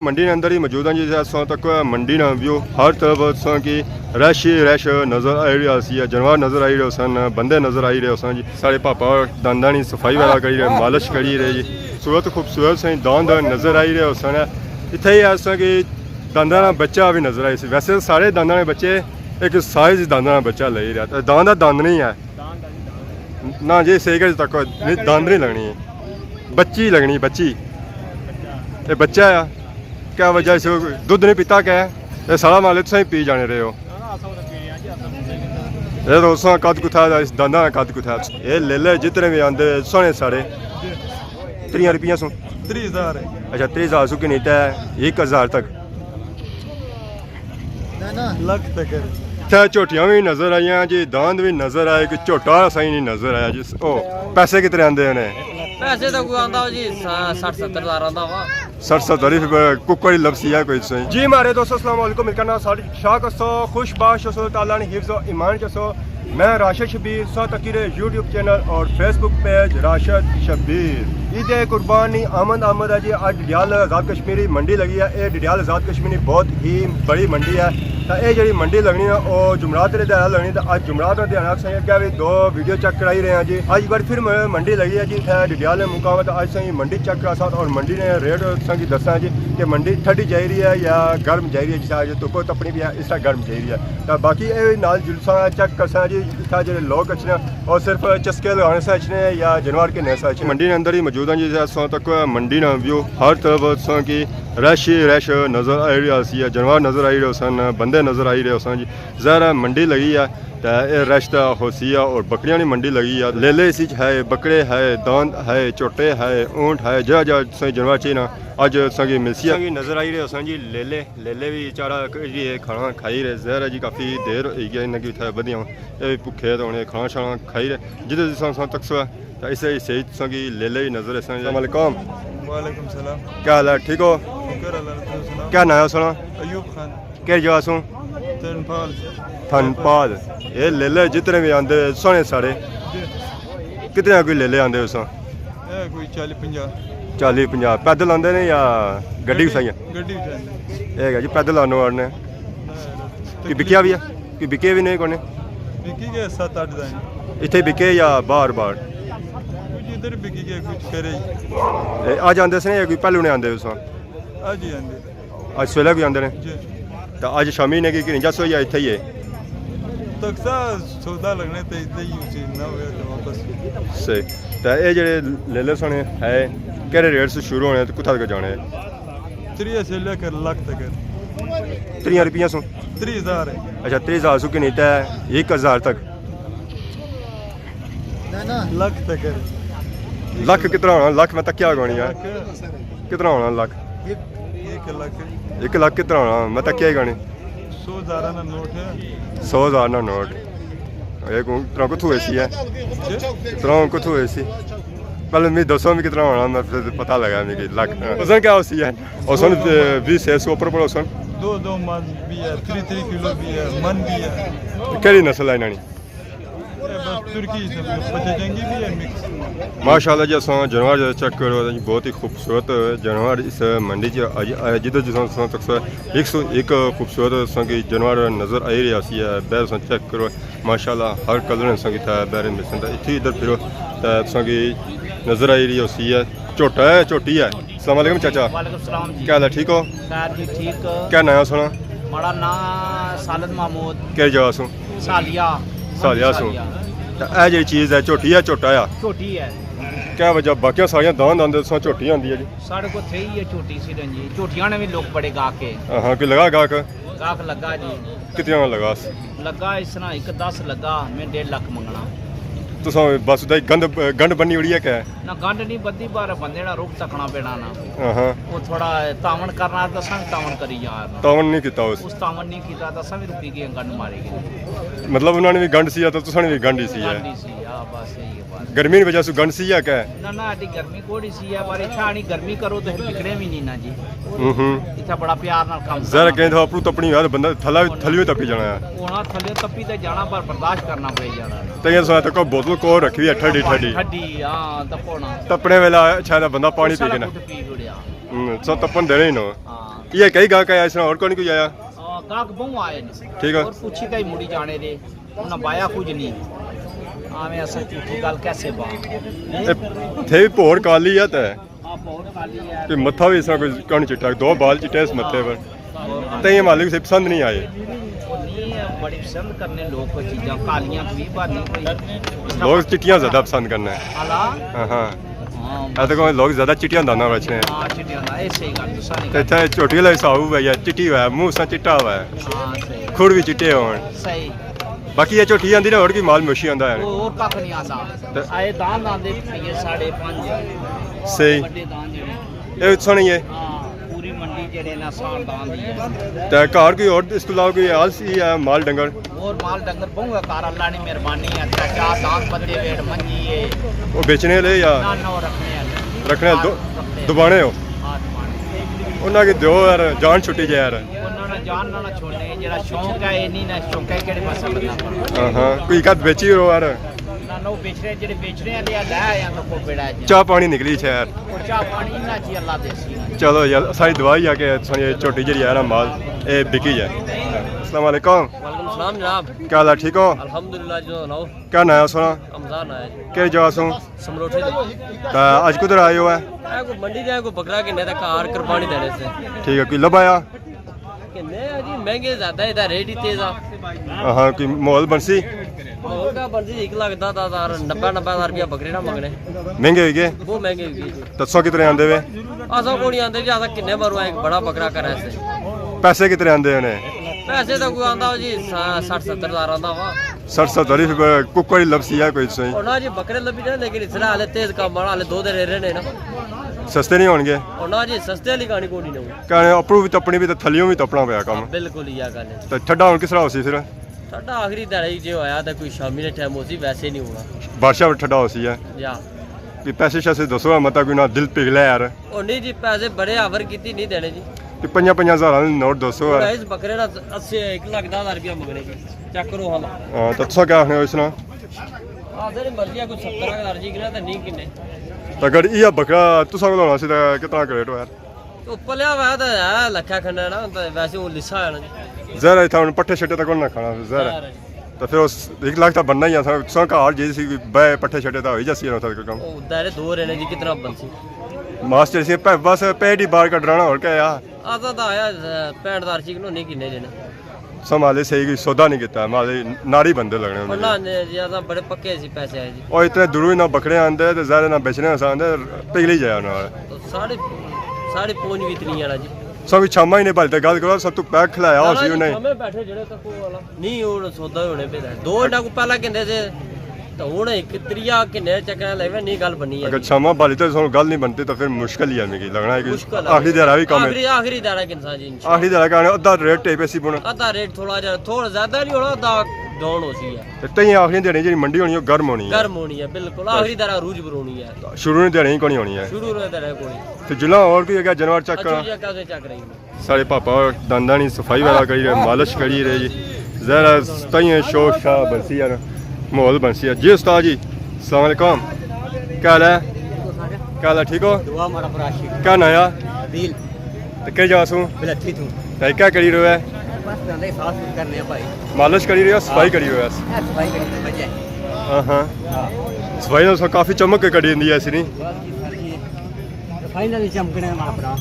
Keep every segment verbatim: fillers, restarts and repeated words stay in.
منڈی نے اندر ہی موجود ہاں جی، اساں تک منڈی نا ویو ہر طرف اساں کی رش ہی رش نظر آئی رہیا سی، جانور نظر آئی رہے سن، بندے نظر آئی رہے سن جی۔ سارے پاپا دانداں نی صفائی وغیرہ کری رہے، مالش کری رہے جی۔ صورت خوبصورت سائیں داند نظر آئی رہے سن۔ اتھے ہی اساں کی دانداں نا بچہ بھی نظر آئی سی۔ ویسے سارے دانداں نے بچے ایک سائز دانداں نا بچہ لئی رہیا، تے داند دا داند نہیں ہے۔ نہ جی، صحیح کر تک نہیں، داند نہیں لگنی، بچی لگنی، بچی۔ یہ بچہ ہے، کیا وجہ اس دودھ نہیں پیتا کیا ہے؟ یہ سارا مال تساں ہی پی جانے رہے ہو۔ یہ تو اساں قد کتھا ہے، اس دانداں نا قد کتھا ہے۔ یہ لیلے جتنے بھی آندے سونے سارے تریاں روپیاں سو۔ تری ہزار ہے۔ اچھا، تری ہزار سو کی نہیں تے ایک ہزار تک۔ لکھ تک۔ تے جھوٹیاں بھی نظر آئیاں جی، داند بھی نظر آئے، کوئی جھوٹا سائیں نہیں نظر آیا جی۔ او، پیسے کتنے آندے نے؟ پیسے تو کوئی آندا ہو جی، سا-، سٹھ ستر ہزار آندا وا۔ سٹھ ستر روپے ککڑ ہی لبسی ہے کوئی سائیں۔ جی مارے دوستو، السلام علیکم، میرا نام ساجد شاہ کسو، خوش باش اسو، تعالیٰ نے حفظ و ایمان چسو۔ میں راشد شبیر، سو تکی رہے یوٹیوب چینل اور فیس بک پیج راشد شبیر۔ عید قربانی آمد آمد ہے جی۔ اج ڈڈیال آزاد کشمیری منڈی لگی ہے۔ اے ڈڈیال آزاد کشمیری بہت ہی بڑی منڈی ہے۔ تے اے جڑی منڈی لگنی ہے، او جمعرات نے دیہاڑے لگنی، تے اج جمعرات نے دیہاڑے اساں اگے بھی دو ویڈیو چیک کرائی رہے ہیں جی۔ اج بار پھر م-، منڈی لگی ہے جی، اتھے ڈڈیال مقام ہے، تے اج اساں منڈی چیک کراساں اور منڈی نے ریٹ اساں کی دساں جی کہ منڈی ٹھڈی جائی رہی ہے یا گرم جائی رہی ہے، جس طرح اج دھوپ تپنی پئی ہے، اس طرح گرم جائی رہی ہے۔ تے باقی اے نال جلساں چیک کرساں جی، اتھا جڑے لوگ اچھنے او صرف چسکے لگانے سے اچھنے یا جانور گھنے سے اچھنے۔ منڈی نے اندر ہی موجود ہیں جی، اساں تک منڈی نا ویو ہر طرف اساں کی رش ہی رش نظر آئی رہیا سی، جانور نظر آئی رہے سن، بندے نظر آئی رہے سن جی۔ ظاہر ہے منڈی لگی ہے تے اے رش تے ہوسی ہے، اور بکریاں نی منڈی لگی ہے۔ لیلے اس وچ ہے، بکرے ہے، داند ہے، جھوٹے ہے، اونٹ ہے، جہڑا جہڑا تساں جانور چاہیے نا، اج تساں کی ملسی ہے۔ نظر آئی رہے سن جی لیلے، لیلے بھی چارہ ک-، جی اے کھانا کھائی رہے، ظاہر ہے جی کافی دیر ہوئی گئی انہاں کی اتھے بدھیاں، اے بھی بھکھے تے ہونے، کھانا شانا کھائی رہے۔ جدھر جساں تساں تکسو ہے، تے اسے حصے وچ تساں کی لیلے ہی نظر اساں۔ السلام علیکم۔ وعلیکم السلام۔ کیا حال ہے؟ ٹھیک ہو؟ شکر اللہ، تساں سناؤ۔ کیا ناں ہے سنا؟ ایوب خان۔ کہڑی جگہ سوں؟ تھنپال۔ تھنپال۔ اے لیلے جتنے بھی آندے سونے سارے۔ جی۔ کتنے کوئی لیلے آندے اساں؟ اے کوئی چالی پنجاہ۔ چالی پنجاہ۔ پیدل آندے نے یا گڈی وسائی ہے؟ گڈی وسائی۔ اے گا جی پیدل آنو آنے۔ نہ، کوئی بکیا بھی ہے؟ کوئی بکے بھی نہیں کونے؟ بکی گئے ست اٹھ دائیں۔ اتھے بکے یا باہر باہر؟ کچھ ادھر بکی گئے، کچھ کرے ہی۔ اے، اج آندے سنے یا کوئی پہلو نے آندے اساں؟ اج ہی آندے۔ اج سویلے کوئی آندے نے؟ جی۔ تے اج شامی نے کی گھنی جاسو یا اتھے ہی ہے؟ تکسا سودا لگنے تے اتھے ہی اسی نہ ہویا تے واپس۔ صحیح۔ تے اے جڑے لیلے سنے ہے، کہڑے ریٹ سے شروع ہونے تے کتھا تک جانے؟ تریہ سے لے کر لکھ تک۔ تریہ روپیہ سو؟ تریہ ہزار ہے۔ اچھا، تریہ ہزار سو گھنی تے ایک ہزار تک۔ لکھ تک۔ لکھ کتنا ہونا؟ لکھ میں تکیا کونی ہے۔ لکھ۔ کتنا ہونا لکھ؟ ایک، ایک لکھ۔ ایک لکھ کتنا ہونا؟ میں تکیا ہی کونی۔ سو ہزار نا نوٹ ہے۔ سو ہزار نا نوٹ۔ ایک ترا کتھوں ایسی ہے؟ جی؟ ترا کتھوں ایسی؟ پہلے میں دسو میں کتنا ہونا، میں پھر پتہ لگا میں کہ لکھ۔ وزن کیا ہوسی ہے؟ اوسن، اے، بیس ہے، سو اوپر پر اوسن؟ دو، دو من بھی ہے، تری تری کلو بھی ہے، من بھی ہے۔ کہڑی نسل ہے انہاں نی؟ اے بس ترکی سے، پچے جنگی بھی ہے، مکس۔ ماشاءاللہ جی، اساں جانور چیک کرو جی، بہت ہی خوبصورت جانور اس منڈی چ اج آیا، جدھر جساں تک ایک سو ایک خوبصورت اساں کی جانور نظر آئی رہیا سی ہے، بہر اساں چیک کرو۔ ماشاءاللہ، ہر کلر نے تساں کی تھا بہرے ملسن۔ تے اتھی ادھر پھرو تے تساں کی نظر آئی رہی ہوسی ہے، جھوٹا ہے، جھوٹی ہے۔ السلام علیکم چاچا۔ وعلیکم السلام جی۔ کیا حال ہے، ٹھیک ہو؟ خیر جی، ٹھیک۔ کیا ناں ہے سنا؟ ماڑا ناں سالد محمود۔ کہڑی جگہ سوں؟ سالیا۔ سالیا سوں۔ سالیا۔ تے اے جڑی چیز ہے، جھوٹی ہے، جھوٹا ہے؟ جھوٹی ہے۔ کیا وجہ؟ باقیاں ساریاں داند آندے، تساں جھوٹی آندی ہے جی؟ ساڑے کو تھئی ہے جھوٹی سی رنجی، جھوٹیاں نے بھی لوگ بڑے گاہک ہے۔ ہاں، کوئی لگا گاہک؟ گاہک لگا جی۔ کتنا لگا؟ لگا اس طرح ایک دس لگا، میں ڈیڑھ لکھ منگنا۔ تساں بس ادھر گند، گنڈ بنی اڑی ہے کیا؟ نہ، گنڈ نہیں بدھی، بار بندے نا رخ تکنا پینا نا۔ ہاں۔ وہ تھوڑا تعاون کرنا، تو اساں بھی تعاون کری جا رہے۔ تعاون نہیں کیتا اس؟ اس تعاون نہیں کیتا، تو اساں بھی رکی گئے، گنڈ مارے گئے۔ مطلب انہاں نے بھی گنڈ سی یا تو تساں نے بھی گنڈ ہی سی ہے؟ گنڈ ہی سی، ہاں، بس یہی ہے بات۔ گرمی کی وجہ سے گنڈ سی یا کیا ہے؟ نہ، نہ، ایڈی گرمی کوڑی سی ہے، پر اتھا آنی گرمی کرو تو پھر بکنے بھی نہیں نا جی۔ ہوں ہوں۔ اتھا بڑا پیار نال کام ذرا کرنا۔ کہیں تو اپروں تپنی ہویا تو بندہ تھلا، تھلیوں تپی جانا ہے۔ ہونا تھلیوں تپی تے جانا، پر برداشت کرنا پئی جانا۔ تے یہ سنا تکو بوتل کو رکھی ہوئی ہے ٹھڈی ٹھڈی۔ ٹھڈی، ہاں، تپونا۔ تپنے ویلا اچھا تھا بندہ پانی پی سارا کے نا۔ کچھ پی چھوڑیا۔ ہوں، سو تپن دینے ہی نو۔ ہاں۔ یہ کئی گاہک آیا، اس طرح اور کون کوئی آیا؟ آ، گاہک بہوں آئے نے۔ ٹھیک ہے۔ اور پوچھی کئی مڑی جانے دے، انہاں بایا کچھ نہیں۔ آویں اساں جھوٹی گل کیسے با؟ اے تھے بھی بھوڑ کالی ہے تے آ، بہت کالی ہے۔ کوئی متھا بھی اس طرح کوئی کن چٹا، دو بال چٹے اس متھے پر۔ اور تے یہ مالک سے پسند نہیں آئے۔ نہیں، بڑی پسند کرنے لوگ کوئی چیزاں کالیاں بھی بھر نہیں کوئی۔ لوگ چٹیاں زیادہ پسند کرنا ہے۔ ہاں، ہاں۔ ہاں، اے تے کوئی لوگ زیادہ چٹیاں دانا بچنے ہیں۔ ہاں، چٹیاں دا، اے صحیح گل تساں نے تے اتھے چھوٹی والا حساب ہوئے یا چٹی ہوئے، منہ سا چٹا ہوئے، ہاں، صحیح۔ کھڑ بھی چٹے ہون۔ صحیح۔ باقی یہ چھوٹی آندی نا، اور کوئی مال مویشی آندا ہے؟ اور ککھ نہیں آندا۔ تے اے داند آندے پئے ساڑھے پنج۔ صحیح۔ وڈے داند جڑے۔ اے اتھوں نہیں ہے؟ ہاں، پوری منڈی جڑے نا سان داند ہی ہے۔ تے گھر کوئی اور اس تو علاوہ کوئی آلسی ہے مال ڈنگر؟ اور مال ڈنگر بہوں ہے گھر، اللہ نی مہربانی ہے، تے چار داند بدھے ویڑ منجی ہے۔ وہ بیچنے لے یا؟ نہ، نہ، وہ رکھنے ہیں۔ رکھنے دو-، رکھنے ہیں۔ دبانے ہو؟ ہاں، دبانے۔ انہاں کی دیو یار، جان چھٹی جائے یار۔ انہاں نا جان نہ چھوڑنے، جڑا شوق ہے، اے نہیں نا شوق ہے، کیڑے پاسے بندہ۔ ہاں، ہاں، کوئی کد بیچی ہو یار؟ نہ، نہ، وہ بیچنے، جڑے بیچنے ہیں، لے آیا تو کو بیڑا ہے جی۔ چاہ پانی نکلی شہر۔ چاہ پانی نہ جی، اللہ دے سی۔ چلو یار، ساری دعا ہی آ کہ ساری چھوٹی جڑی ہے نا مال، اے بکی جائے۔ السلام علیکم۔ وعلیکم السلام جناب۔ کیا حال ہے، ٹھیک ہو؟ الحمدللہ جی، سناؤ۔ کیا ناں ہے سونا؟ رمضان آیا جی۔ کہڑی جگہ سوں؟ سمروٹھی دے۔ تے اج کدھر آئے ہو ہے؟ اے کوئی منڈی جائے، کوئی بکرا کنے تے گھر قربانی دینے سے۔ ٹھیک ہے، کوئی لبھایا؟ کنے آ جی، مہنگے زیادہ، ادھر ریٹ ہی تیز آ۔ ہاں، کوئی ماحول بنسی؟ ماحول کا بنسی، ایک لاکھ دس ہزار، نبے نبے ہزار روپیہ بکرے نہ منگنے۔ مہنگے ہوئی گئے؟ بہت مہنگے ہوئی گئے جی۔ تساں کتنے آندے وے؟ اساں کونی آندے جی، اساں کنے مرو ایک بڑا بکرا کرا سے۔ پیسے کتنے آندے ہونے؟ پیسے تو کوئی آندا ہو جی، سا-، سٹھ ستر ہزار آندا ہوا۔ سٹھ ستر ہی پھر ککڑ ہی لبسی ہے کوئی صحیح۔ اور نہ جی، بکرے لبی جانے، لیکن اس طرح حالے تیز کام آنا، حالے دو دے ریڑے نے نا۔ سستے نہیں ہونگے؟ اور نہ جی، سستے والی کہانی کونی نہ ہوئی۔ کہنے اپروں بھی تپنی بھی تے تھلیوں بھی تپنا پیا کم۔ ہاں، بالکل ہی آ گل ہے۔ تے ٹھڈا ہن کس طرح ہوسی پھر؟ ٹھڈا آخری دہاڑے ہی جو ہویا تے کوئی شامی نے ٹائم ہوسی، ویسے نہیں ہونا۔ بارشاں وچ ٹھڈا ہوسی ہے۔ یا۔ کوئی پیسے شیسے دسو، مطلب کوئی نہ دل پگھلے یار۔ او نہیں جی، پیسے بڑے آفر کیتی، نہیں دینے جی۔ تے پنجاں پنجاں ہزار والے نوٹ دسو یار۔ اس بکرے نا اسی، ایک لاکھ دس ہزار روپیہ منگنے جی۔ چیک کرو حال۔ ہاں، تے تساں کیا آخنے ہو اس نا؟ آ، سر، مرضی ہے، کوئی ستر ہزار جی کنے تے نہیں کنے۔ تے اگر یہ بکرا تساں کول ہونا سی تے کتنا کریٹ ہویا؟ تو پلیا ہوا تے ہے لکھا کھنا نا، تے ویسے وہ لسا ہے نا جی۔ ظاہر ہے، اتھا ہن پٹھے شٹھے تے کون نہ کھانا، ظاہر ہے۔ ظاہر ہے۔ تے پھر اس ایک لاکھ تاں بننا ہی ہے، تساں، تساں گھر جی سی بے پٹھے شٹھے تاں ہوئی جاسی ہے نا، اتھا کوئی کم۔ او دائرے دو رہنے جی، کتنا بنسی؟ ماسٹر سی پہ-، بس پیٹ ہی باہر کڈرانا، اور کیا ہے؟ آزا تاں آیا، پینٹ ہزار چیک نو نہیں کنے جنے۔ سو مالے صحیح کوئی سودا نہیں کیتا، مالے ناری بندے لگنے ہوندے۔ اللہ نے جی، اساں بڑے پکے سی پیسے آئے جی۔ او اتنے دوروں ہی نہ بکرے آندے تے ظاہر نہ بیچنے آسان دے، پگلی جایا انہاں۔ تو ساڑھے، ساڑھے پونج بھی اتنی ہے نا جی۔ سو کوئی چھاما ہی نہیں بھلتے گل کرو، سب تو پیک کھلایا ہو سی انہیں۔ چھامے بیٹھے جڑے تک وہ والا۔ نہیں، وہ سودا ہی ہونے پہ دو انہاں کو پہلا کہندے سے، تو ہن ایک تریا کنے چکر لے وے، نہیں گل بنی ہے۔ اگر چھاما بھالی تو سن گل نہیں بنتی تو پھر مشکل ہی ہے، میکی لگنا ہے کہ مشکل ہے۔ آخری دہاڑا بھی کم ہے۔ آخری، آخری دہاڑا کنسا جی، انشاءاللہ۔ آخری دہاڑا کہنے ادھا ریٹ ٹے پیسی بنا۔ ادھا ریٹ تھوڑا جہا، تھوڑا زیادہ نہیں ہونا، ادھا ڈاؤن ہو سی ہے۔ تے تئیں آخری دہاڑی جڑی منڈی ہونی ہے، گرم ہونی ہے۔ گرم ہونی ہے، بالکل۔ آخری دہاڑا عروج پر ہونی ہے۔ شروع نے دہاڑی کونی ہونی ہے۔ شروع نے دہاڑی کونی۔ تے جلا اور کوئی اگے جانور چیک اچھا کرا۔ جی، اگے چیک کرائی۔ ساڑے پاپا دنداں نی صفائی وغیرہ کری رہے، مالش کری رہے جی۔ ظاہر ہے تائیں شور شاہ بنسی یار، ماحول بنسی ہے۔ جی استاد جی، السلام علیکم۔ کیا حال ہے؟ کیا حال ہے؟ ٹھیک ہو؟ دعا مارا برا شکر۔ کیا ناں ہے؟ دل۔ تے کہڑی جگہ سوں؟ بلتھی توں۔ تے کیا کری رہے ہو؟ بس دنداں صاف ستھرا کرنے ہیں بھائی۔ مالش کری رہے ہو، صفائی کری رہے ہو؟ اے صفائی کری رہے بھائی۔ ہاں ہاں۔ ہاں۔ صفائی نال کافی چمک کے کری دی ہے سی نی؟ بس جی، سر جی۔ فائنل چمکنے ہمارا بھرا۔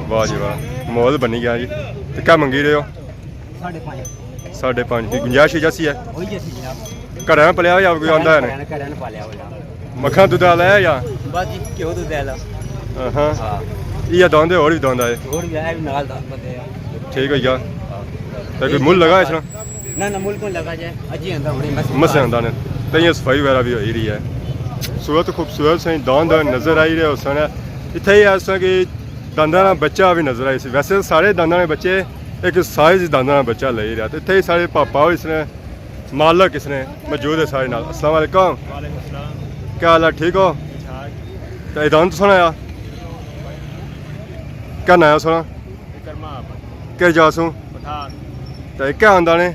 واہ جی واہ، ماحول بنی گیا جی۔ تے کیا منگی رہے ہو؟ ساڑھے پانچ۔ ساڑھے پانچ، کوئی گنجائش ہی جاسی ہے؟ وہی جیسی جناب۔ گھراں پلیا ہوا یا کوئی آندا ہے نے؟ گھراں، گھراں پالیا ہوا جناب۔ مکھنا دودھ والا ہے یا؟ بس جی، گھیو دودھ والا۔ ہاں ہاں۔ ہاں۔ یہ داند ہے، اور بھی داند ہے؟ اور بھی ہے، نال داند بندے ہیں۔ ٹھیک ہے یار۔ ہاں۔ تے کوئی مل لگا اس نا؟ نہ، نہ، مل کون لگا جائے؟ اجی آندا ہنے، مسے مسے آندا نے۔ تے یہ صفائی وغیرہ بھی ہوئی رہی ہے۔ صورت خوبصورت سے داند نظر آئی رہے ہو سن۔ اتھے ہی ایسا کہ دانداں نا بچہ بھی نظر آئی سی۔ ویسے سارے دانداں نے بچے ایک سائز دانداں نا بچہ لے رہا۔ تے اتھے ہی سارے پاپا اس نے، مالک اس نے موجود ہے سارے نال۔ السلام علیکم۔ وعلیکم السلام۔ کیا حال ہے؟ ٹھیک ہو؟ ٹھیک ٹھاک۔ تے داند تو سنایا؟ کیا نایا سنا؟ کرما آپ۔ کیا جا سوں؟ پٹھار۔ تے کیا آندا نے؟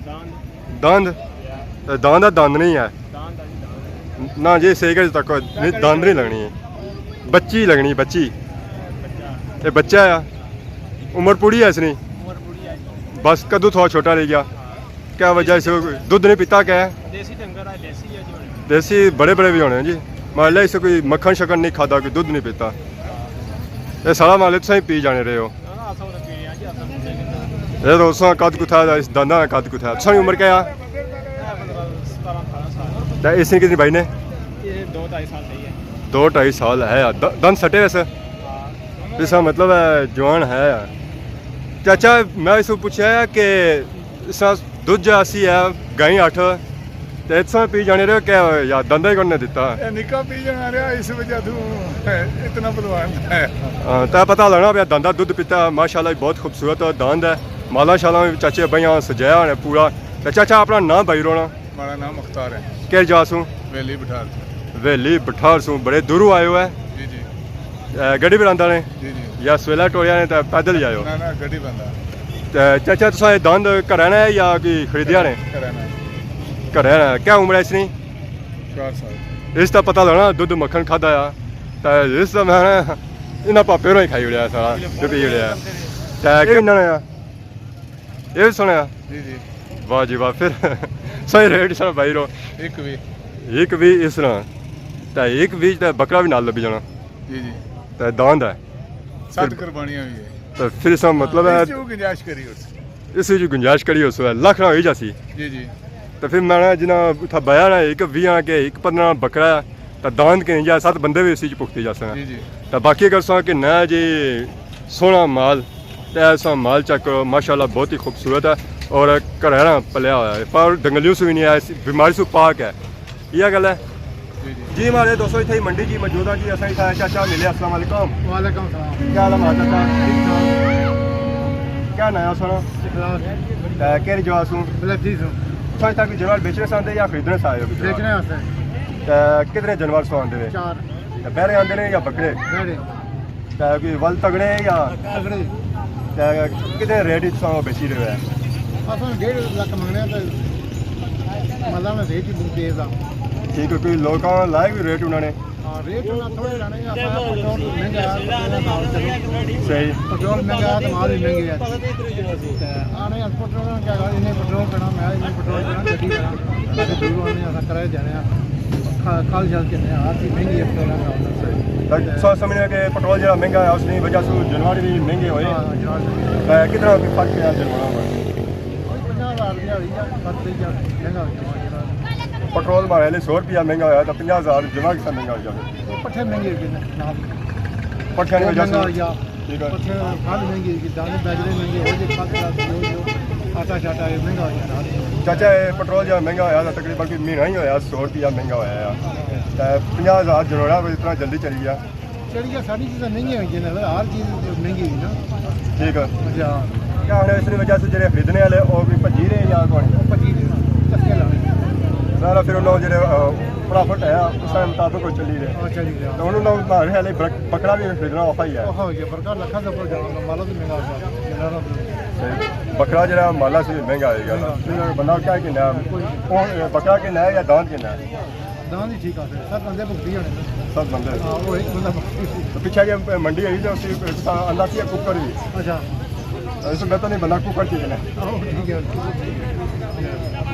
داند۔ داند؟ یا۔ تے داند دا داند نہیں ہے۔ داند دا جی داند۔ نہ جی، صحیح کر تک نہیں، داند نہیں لگنی ہے۔ بچی لگنی، بچی۔ بچہ۔ یہ بچہ ہے۔ عمر پوری ہے اس نی؟ عمر پوری ہے جی۔ بس کدوں تھوڑا چھوٹا رہ گیا؟ کیا وجہ اس دودھ نہیں پیتا کیا ہے؟ دیسی ڈنگر ہے، دیسی ہے جی۔ دیسی بڑے بڑے بھی ہونے ہیں جی۔ ماشاءاللہ اسے کوئی مکھن شکن نہیں کھادا، کوئی دودھ نہیں پیتا۔ یہ سارا مال تساں ہی پی جانے رہے ہو۔ ہاں، اساں نے پی لیا جی، اساں نے پی لیا۔ یہ تو اساں قد کتھا ہے، اس دانداں نا قد کتھا ہے؟ تساں دی عمر کیا ہے؟ ستارہ اٹھارہ سال۔ تے اس نے کتنی بھائی نے؟ یہ دو ڈھائی سال صحیح ہے۔ دو ڈھائی سال ہے یار۔ د-، دند سٹے ویسے؟ ہاں۔ اس کا مطلب ہے جوان ہے یار۔ چاچا، میں اس کو پوچھا ہے کہ اس کا دودھ جو اسی ہے، گائیں اٹھ، تے اتساں پی جانے رہے ہو کیا ہویا؟ یا دندا ہی کون نے دیتا؟ اے نکا پی جانا رہا، اس وجہ تو اتنا بلوان ہے۔ ہاں، تے پتہ لگنا پیا، دندا دودھ پیتا، ماشاءاللہ بہت خوبصورت داند ہے۔ مالا شالا چاچے بھائیاں سجایا ہونا پورا۔ تے چاچا اپنا نام بھائی رونا؟ ہمارا نام مختار ہے۔ کہڑی جا سوں؟ ویلی بٹھار۔ ویلی بٹھار سوں، بڑے دوروں آئے ہو ہے؟ جی جی۔ اے، گڈی براندا نے؟ جی جی۔ یا سویلا ٹوریا نے تے پیدل ہی آئے ہو؟ نہ نہ، گڈی براندا۔ تے چاچا تساں اے داند گھرا نا ہے یا کوئی خریدیا نے؟ گھرا نا۔ گھرا نا۔ کیا عمر ہے اس نی؟ چار سال۔ اس دا پتہ لگنا دودھ مکھن کھادا آ۔ تے اس دا میں انہاں پاپے ہوراں ہی کھائی اڑیا سارا، جو پی اڑیا۔ تے کیا انہاں نے آ؟ یہ بھی سنیا؟ جی جی۔ واہ جی واہ، پھر صحیح ریٹ سر بھائی رو۔ ایک بھی۔ ایک بھی اس طرح۔ تے ایک بھی تے بکرا بھی نال لبھی جانا۔ جی جی۔ تے داند ہے۔ سات قربانیاں بھی ہے۔ تے پھر اس کا مطلب ہے اس چ گنجائش کری ہو سی۔ اس وچ گنجائش کری ہو سو ہے، لکھ نہ ہوئی جاسی۔ جی جی۔ تے پھر میں نا جنہاں اتھا بیا نا ایک ویہاں کے ایک پندرہ بکرا ہے، تے داند کے نہیں جا، ست بندے بھی اسی چ پکتے جاسن۔ جی جی۔ تے باقی اگر سو کہ نہ جی سوہنا مال، تے ایسا مال چیک کرو، ماشاءاللہ بہت ہی خوبصورت ہے اور گھرا نا پلیا ہویا ہے، پر ڈنگلیوں سے بھی نہیں ہے، بیماری سے پاک ہے۔ یہ گل ہے۔ جی جی۔ جی ہمارے دوستو، اتھے ہی منڈی جی موجود ہے جی، اساں اتھا چاچا ملے۔ السلام علیکم۔ وعلیکم السلام۔ کیا حال ہے ہمارا چاچا؟ ٹھیک ٹھاک۔ کیا نام ہے سارا؟ اخلاص۔ تے کہڑی جگہ سوں؟ بلدی سوں۔ تساں اتھا کوئی جانور بیچنے سے آندے یا خریدنے سے آئے ہو کوئی جانور؟ بیچنے واسطے۔ تے کتنے جانور سو آندے وے؟ چار۔ تے بہرے آندے نے یا بکرے؟ بہرے۔ تے کوئی ول تگڑے یا؟ تگڑے۔ تے کتنے ریٹ وچ سو بیچی رہے ہو؟ اساں ڈیڑھ لکھ منگنے تے مالا نے ریٹ ہی بہت تیز آ۔ ٹھیک ہے، کوئی لوکاں لائے کوئی ریٹ انہوں نے؟ ہاں، ریٹ انہاں تھوڑے لانے، اساں پٹرول مہنگا ہے، پٹرول نال چلو۔ صحیح۔ پٹرول مہنگا ہے تے مال بھی مہنگے ہے۔ تے آنے پٹرول کیا، انہیں پٹرول پینا، میں انہیں پٹرول پینا، گڈی پینا۔ اساں دور آنے، اساں کرائے دینے آ۔ کل شل کنے آ، ہر چیز مہنگی ہے، پٹرول نال۔ صحیح۔ تے سو سمجھنے کہ پٹرول جڑا مہنگا ہے، اس کی وجہ سے جانور بھی مہنگے ہوئے۔ ہاں، جانور مہنگے۔ تے کتنا کوئی فرق ہے جانوراں پر؟ کوئی پنجاہ ہزار روپیہ ہوئی گیا، ست روپیہ مہنگا ہو گیا۔ پٹرول مارے لے سو روپیہ مہنگا ہویا، تو پنجاہ ہزار جمع کس طرح مہنگا ہو گیا؟ پٹھے مہنگے ہو گئے جناب۔ پٹھے نے وجہ سے مہنگا ہو گیا۔ ٹھیک ہے۔ پٹھے کھل مہنگی ہو گئی، دانے باجرے مہنگے ہو گئے، کھل کھل کے ہو گئے، آٹا شاٹا یہ مہنگا ہو گیا۔ چاچا، یہ پٹرول جو مہنگا ہویا تھا، تقریباً کوئی مہینہ ہی ہویا، سو روپیہ مہنگا ہویا ہے۔ تے پنجاہ ہزار جنوڑا اتنا جلدی چلی گیا۔ چڑھیا، ساری چیزاں مہنگیاں ہوئی گئیاں، ہر چیز مہنگی ہوئی نا۔ ٹھیک ہے۔ اچھا۔ کیا ہن اس وجہ سے جڑے خریدنے والے، او بھی بھجی رہے یا کون؟ او بھجی رہے، چسکے لانے۔ سارا پھر انہوں جڑے، آ، پرافٹ ہے، اس کے مطابق وہ چلی رہے۔ ہاں، چلی رہے۔ تو انہوں نے مارے والے بک-، بکرا بھی خریدنا اوکھا ہی ہے۔ اوکھا ہو گیا، بکرا لکھاں دے اوپر جانا، مالا بھی مہنگا ہوگا، جنرل۔ صحیح۔ بکرا جڑا مالا سے مہنگا ہوئے گا۔ مہنگا۔ پھر بندہ کیا کہنا ہے؟ کوئی نہیں۔ کون، بکرا کہنا ہے یا داند کہنا ہے؟ داند ہی ٹھیک آ، سر، ست بندے بھگتی ہونے۔ ست بندے؟ ہاں، وہ ایک بندہ بھگتی سی۔ تو پچھے جے منڈی ہوئی تو اسی اندر سی ککڑ بھی۔ اچھا۔ اس میں تو نہیں بندہ ککڑ چاہیے نا۔ آہو، ٹھیک ہے۔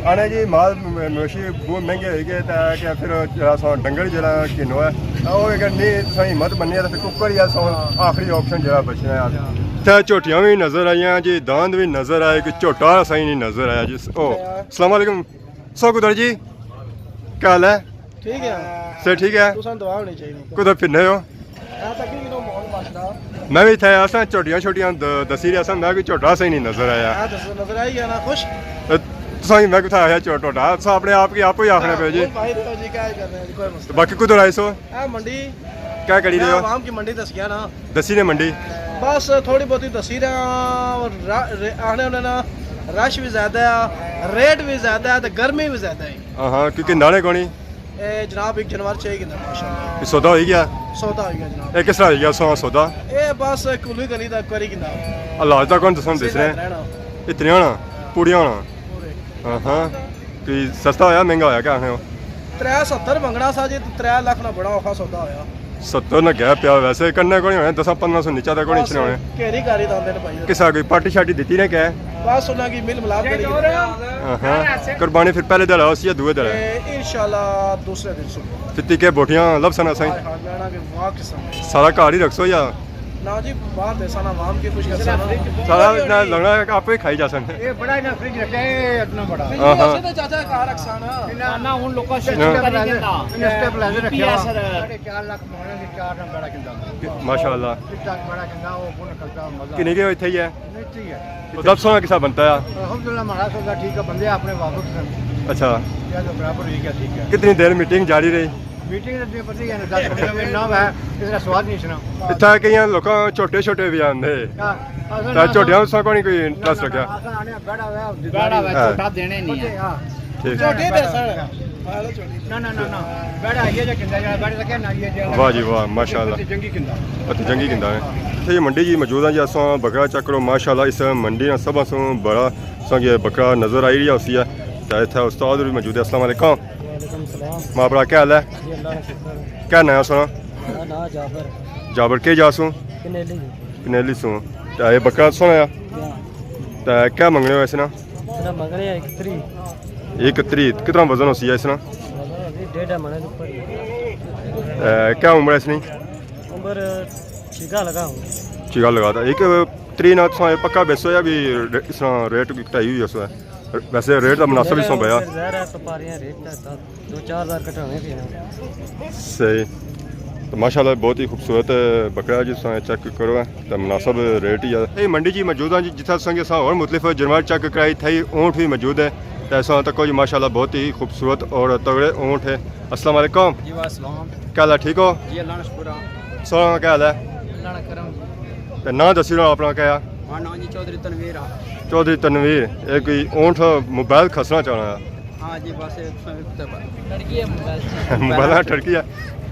آنے جی، مال مویشی بہت مہنگے ہوئی گئے، تے کہ پھر جڑا سو ڈنگر جڑا گھنو ہے، او اگر نہیں تساں ہمت بنی ہے، تو پھر ککڑ ہی ہے سو آخری آپشن جڑا بچنا ہے۔ تے جھوٹیاں بھی نظر آئیاں جی، داند بھی نظر آئے، کوئی جھوٹا صحیح نہیں نظر آیا جی۔ او، السلام علیکم۔ سو کدھر جی؟ کیا حال ہے؟ ٹھیک ہے۔ سے ٹھیک ہے؟ تساں دعا ہونی چاہیے۔ کدھر پھرنے ہو؟ میں تقریباً ماحول بس رہا۔ میں بھی اتھے آیا سا، چھوٹیاں چھوٹیاں د-، دسی رہیا سا، میں کوئی جھوٹا صحیح نہیں نظر آیا۔ ہاں، دس نظر آئی گیا نا، خوش؟ اے، تساں ہی میں کتھا آیا چھو-، جھوٹا؟ تساں اپنے آپ کی آپ ہی آخنے پے جی۔ ہاں، بھائی تو جی کیا ہی کرنا ہے، کوئی مسئلہ بھائی، کدھر آئے سو؟ اے منڈی۔ کیا کری میں رہے ہو؟ عوام کی منڈی دس گیا نا۔ دسی نے منڈی؟ بس تھوڑی بہت ہی دسی رہا، را-، رے-، آخنے ہونے نا، رش بھی زیادہ ہے، ریٹ بھی زیادہ ہے، تے گرمی بھی زیادہ ہے۔ ہاں ہاں، کیونکہ نانے کونی۔ اے جناب، ایک جانور چاہیے کنا، ماشاءاللہ۔ یہ سودا ہوئی گیا؟ سودا ہوئی گیا جناب۔ یہ کس طرح ہوئی گیا سو-، سودا؟ اے بس کلوی گلی دا کوئی کنا۔ اللہ دا کون دسن دس رہے؟ اتنے ہونا؟ پوڑیاں ہونا؟ پورے۔ ہاں ہاں۔ کوئی سستا ہویا، مہنگا ہویا کیا آخنے ہو؟ ترے ستر منگنا سا جی، ترے لکھ نا بڑا اوکھا سودا ہویا۔ ستر نہ گیا پیا، ویسے کنے کوئی ہونے، دس پندرہ سو نیچا تے کوئی بس نہیں ہونے۔ گھیری گھاری داندے نے بھائی۔ کسا کوئی پارٹی شارٹی دیتی نے کہ؟ بس انہاں کی مل ملاپ کری۔ ہاں ہاں۔ قربانی پھر پہلے دہاڑا ہوسی یا دوئے دہاڑے؟ اے، انشاءاللہ دوسرے دن صبح۔ فتی کے بوٹیاں لبسن اساں؟ ہائے ہائے، لینا کے واہ قسم ہے۔ سارا گھر ہی رکھسو یا؟ نہ جی، باہر تے سانا عوام کے خوش کرساں نا۔ سارا نہ لگنا کہ آپ ہی کھائی جاسن۔ یہ بڑا انہاں فریج رکھیا ہے، اتنا بڑا۔ ہاں ہاں۔ ویسے تے چاچا گھر رکھساں نا۔ نہ، نہ، ہن لوکاں شیشہ ہاں۔ نہیں کہندا۔ انہاں سٹیبلائزر رکھیا۔ یو پی ایس سر۔ ساڑھے چار لاکھ مانے نے چار نمبر بڑا کندا۔ ماشاءاللہ۔ ٹھیک ٹھاک بڑا کندا، وہ کون کردا مزہ۔ کنے کے اتھے ہی ہے؟ نہیں، ٹھیک ہے۔ تو دب سونا کسا بنتا ہے؟ الحمدللہ، مہاراج صاحب دا ٹھیک ہے، بندے اپنے واقف سن۔ اچھا۔ یہ تو برابر ہی کیا ٹھیک ہے۔ کتنی دیر میٹنگ جاری رہی؟ میٹنگ دے پتہ ہی ہے نا، دس پندرہ منٹ نہ ہوئے، اس طرح سواد نہیں سنا۔ اتھا کئی لوکاں چھوٹے چھوٹے بھی آندے۔ ہاں، اصل تے چھوٹیاں اس کو نہیں کوئی انٹرسٹ رکھیا۔ اصل آنے بڑا ہوا، بڑا ہوا، ہاں۔ چھوٹا دینے نہیں ہے۔ ہاں۔ ٹھیک۔ چھوٹے دے سن۔ نہ، نہ، نہ، نہ۔ بڑا آئیے جا کندا جا، بڑا لگیا نہ آئیے جا۔ واہ جی واہ، ماشاءاللہ۔ اتھے جنگی کندا۔ اتھے جنگی کندا ہے۔ اتھے یہ منڈی جی موجود ہیں جی، اساں بکرا چیک کرو، ماشاءاللہ اس منڈی نا سب سوں بڑا اساں کی بکرا نظر آئی رہی ہوسی ہے۔ تے اتھے استاد بھی موجود ہے۔ السلام علیکم۔ وعلیکم السلام۔ ماں بڑا کیا حال ہے؟ جی اللہ کا شکر۔ کیا ناں ہے سونا؟ میرا ناں جابر۔ جابر کے جا سوں؟ کنیلی۔ کنیلی سوں۔ تے یہ بکرا سونا ہے؟ ہاں۔ تے کیا منگنے ہو اس نا؟ اس نا منگنے ہیں ایک تری۔ ایک تری، کتنا وزن ہوسی ہے اس نا؟ وزن ہوسی ڈیڑھ منے دے اوپر ہی۔ اے، کیا عمر ہے اس نی؟ عمر چیگا لگا ہو۔ چیگا لگا تھا۔ ایک تری نا تساں پکا بیسو یا بھی اس نا ریٹ کی کٹائی ہوئی اس وے؟ ویسے ریٹ دا مناسب ہی سو بیا۔ ظاہر ہے، وپاریاں ریٹ تے دو چار ہزار گھٹانے پینے۔ صحیح۔ تو ماشاءاللہ بہت ہی خوبصورت بکرا ہے جی، تساں چیک کرو ہے، تے مناسب ریٹ ہی ہے۔ اے منڈی جی موجود ہاں جی، جتھا تساں کی اساں اور مختلف جانور چیک کرائی، اتھے ہی اونٹ بھی موجود ہے۔ تے اساں تکو جی ماشاءاللہ بہت ہی خوبصورت اور تگڑے اونٹ ہے۔ السلام علیکم۔ جی وعلیکم السلام۔ کیا حال ہے، ٹھیک ہو؟ جی اللہ نا شکر ہے۔ سونا کیا حال ہے؟ اللہ نا کرم جی۔ تے ناں دسی رہا اپنا کیا ہے؟ ہاں ناں جی چوہدری تنویر آ۔ چوہدری تنویر، اے کوئی اونٹ موبائل کھسنا چاہنا ہے؟ ہاں جی، بس ایک سو ایک تے بس۔ ٹھڑکی ہے موبائل۔ موبائل ٹھڑکی ہے۔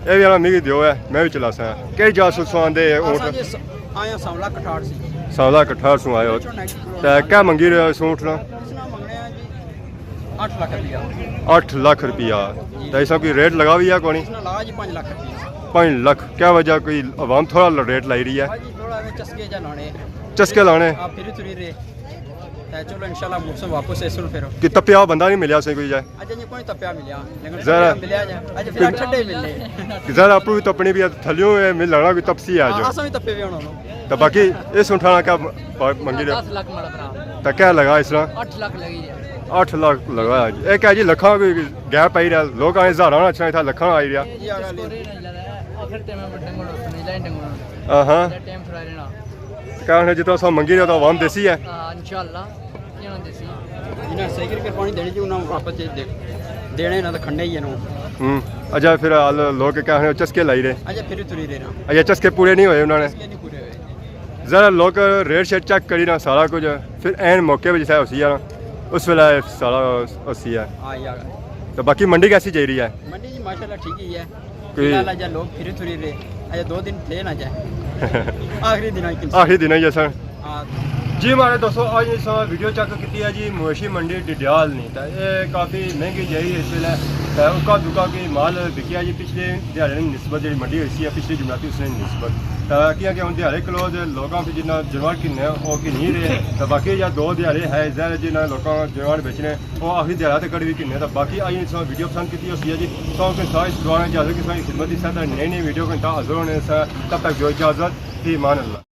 اے بھی آنا میگی دیو ہے، میں بھی چلا سا۔ کئی جا سو سو آندے اے اونٹ؟ اساں جی س-، آیا ساولا کٹھار سی۔ ساولا کٹھار سو آئے ہو۔ تے کیا منگی رہے ہو اس اونٹ نا؟ اس نا منگنے ہیں جی اٹھ لاکھ روپیہ۔ اٹھ لاکھ روپیہ۔ تے اس نا کوئی ریٹ لگا بھی ہے کونی؟ اس نا لا جی پانچ لاکھ روپیہ۔ پانچ لاکھ۔ کیا وجہ کوئی عوام تھوڑا ریٹ لائی رہی ہے؟ ہاں جی، تھوڑا چسکے جا لانے۔ چسکے لانے؟ آپ پھر تھوڑی رہے۔ تے چلو انشاءاللہ موسم واپس ایسن پھر۔ کہ تپیا بندہ نہیں ملیا سے کوئی جائے؟ اجے نہیں کوئی تپیا ملیا، لیکن ذرا ٹھنڈا ملیا جائے۔ اجے فی الحال ٹھنڈے ہی ملنے۔ ذرا اپنی بھی تپنی بھی ہے، تھلیوں ہے، مل لگنا کوئی تپسی ہے ہاں، جو۔ اساں بھی تپے ہوئے ہونا۔ تو باقی اس اونٹا نا کیا پا-، منگی رہے؟ دس لاکھ ماڑا بھرا۔ تو کیا لگا اس طرح؟ اٹھ لاکھ لگی ہے۔ اٹھ لاکھ لگا ہے جی۔ اے کیا جی لکھاں کوئی گیپ آئی رہا، لوگ آئے ہزاراں اچھا اتھا لکھاں آئی رہا۔ یہ چسکے آخر ٹائم بڑا ڈنگوڑا، سنی لائن ڈنگوڑا۔ ہاں ہاں۔ ٹائم پھرا رہنا۔ کہنے جتنا سا منگی رہا تو عوام دیسی ہے۔ ہاں، انشاءاللہ۔ کیا دیسی؟ انہاں صحیح کر کے پانی دینے جی، انہاں واپس دے-، دے-، دینے نہ تو کھنڈے ہی انہاں۔ ہوں۔ اچھا، فی الحال لوگ کہنے چسکے لائی رہے۔ اچھا، پھر ہی تری رہے نا۔ اچھا، چسکے پورے نہیں ہوئے انہاں نے۔ چسکے نہیں پورے ہوئے۔ ذرا لوگ ریٹ شیٹ چیک کری نا سارا کچھ، پھر عین موقع پہ جسے ہوسی ہے نا، اس ویلے سارا ہوسی ہے۔ ہاں یار۔ تو باقی منڈی کیسی جائی رہی ہے؟ منڈی جی ماشاءاللہ ٹھیک ہی ہے۔ کوئی فی الحال اجے لوگ پھری تھری رہے، اجے دو دن تھے نہ جائے۔ آخری دن آئی کنسی۔ آخری دن آئی جیسا۔ ہاں۔ جی مہاڑے دوستو، اج اساں ویڈیو چیک کیتی ہے جی مویشی منڈی ڈڈیال نی، تے اے کافی مہنگی جائی اس ویلے، تے اکا دکا کوئی مال بکیا جی پچھلے دیہاڑے نی نسبت، جیڑی منڈی ہوئی سی ہے پچھلی جمعراتی اس نے نسبت، تے کیاں کہ ہن دیہاڑے کلوز لوکاں پھر جتنا جانور کنے او کنے رہے، تے باقی جا دو دیہاڑے ہے ظاہر ہے جنہاں لوکاں جانور بیچنے او آخری دیہاڑا تے کڑی وی کنے۔ تے باقی آئی نے تساں ویڈیو پسند کیتی ہوسی ہے جی، تساں کے ساتھ اس دعا نے اجازت کے ساتھ خدمت دی ساتھ نئی نئی ویڈیو کے ساتھ حاضر ہونے سے، تب تک جو اجازت، فی امان اللہ۔